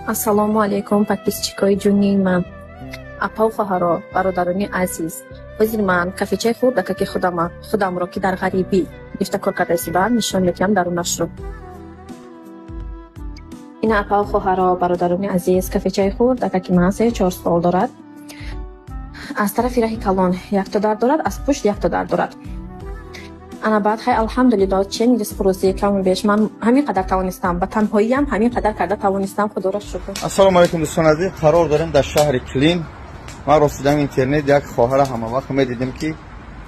Ассалому алайкум, подписчикои ҷони ман, апау хоҳаро, бародарони азиз. Ҳозир ман кафечаи хурдакаки худамро, ки дар ғарибӣ гирифта кор карда истодам, нишон медиҳам дарунашро. Ина, апау хоҳаро, бародарони азиз, кафечаи хурдакаки ман 3-4 стол дорад. Аз тарафи раҳи калон якто дар дорад, аз пушт якто дар дорад. Ана баъд, хай, алҳамдулилло, чен ризқу каму беш ман ҳамин қадар тавонистам, ба танҳоиам ҳамин қадар карда тавонистам, худоро шукр. Ассалому алайкум, дӯстон азиз. Қарор дорем дар шаҳри Клин. Ман ростидам, интернет як хоҳара ҳама вақт медидем, ки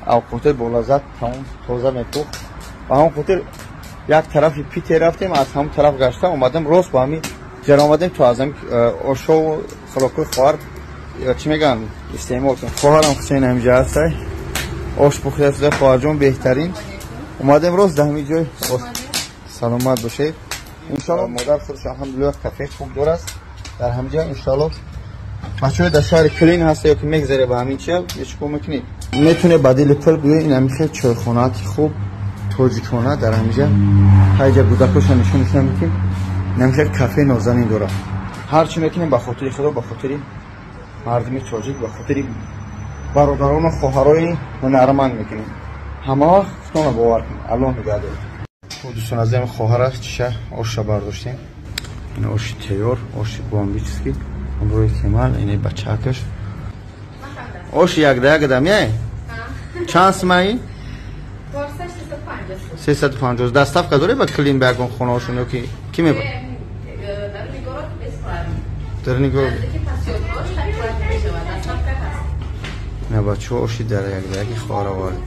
авқотҳои болаззат, тамом тоза мепухт. Ба ҳамон хотир як тарафи Питер рафтем, аз ҳамон тараф гашта омадем, рост ба ҳамин ҷара омадем, то аз ҳамин ошову хӯрокҳои хоҳар, чӣ мегӯянд, истеъмол кунем. Хоҳарам Ҳусейн ҳаминҷа ҳастай, ош пухта шуда. Хоҳарҷон, беҳтарин, омадем рост дар ҳамин ҷой. Саломат бошед. Иншоалло, модар худаш, алҳамдулилло, кафе хуб дораст дар ҳамин ҷо. Иншоалло, бачаҳои дар шаҳри Клин ҳаста ё ки мегзаре ба ҳамин чия, чикор мекунед, метуне ба дили пул биёед. Ин ҳамин хел чойхонаати хуб, тоҷикона дар ҳаминҷа. Ҳайҷа гудакоша нишон метим. Ин ҳамин хел кафе нозанин дорад. Ҳар чӣ мекунем, ба хотири Худо, ба хотири мардуми тоҷик, ба хотири бародарону хоҳарои ҳунарманд мекунем. Ҳама вақт худтонро бовар кунед, Аллоҳ нигаҳдорад. Хуб, дӯстон азизам, хоҳара чиша оша бардоштем. Ин оши тайёр, оши бомбический, ҳамроҳи кемал, ини бачаакаш. Оши якда якда мияй. Чанд сумаи? 350. Доставка дорӣ ба Клин, ба ягон хонаошон ё ки ки меба дар нигоҳ? На, бачаҳо, оши дар якда яки хоҳара овардем.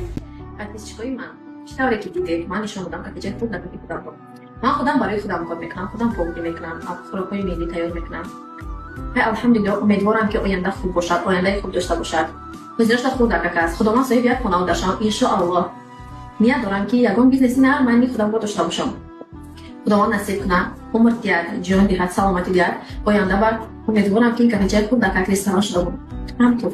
Подписчикои ман, чӣ тавре ки дидед, ман нишон додам кафечаи хурдакаки худамро. Ман худам барои худам кор мекунам, худам поварӣ мекунам, хӯрокҳои миллӣ тайёр мекунам. Ай, алҳамдулилло, умедворам, ки оянда хуб бошад, ояндаи хуб дошта бошад. Ҳозирашта хурдакак аст. Худованд соҳиби як хонавода шавам, иншоаллоҳ. Ният дорам, ки ягон бизнеси нормальный худамро дошта бошам. Худованд насиб кунад, умр диҳад, ҷон диҳад, саломатӣ диҳад. Оянда бар умедворам, ки ин кафечаи хурдакак ресторан шуда буд. Ҳамтур.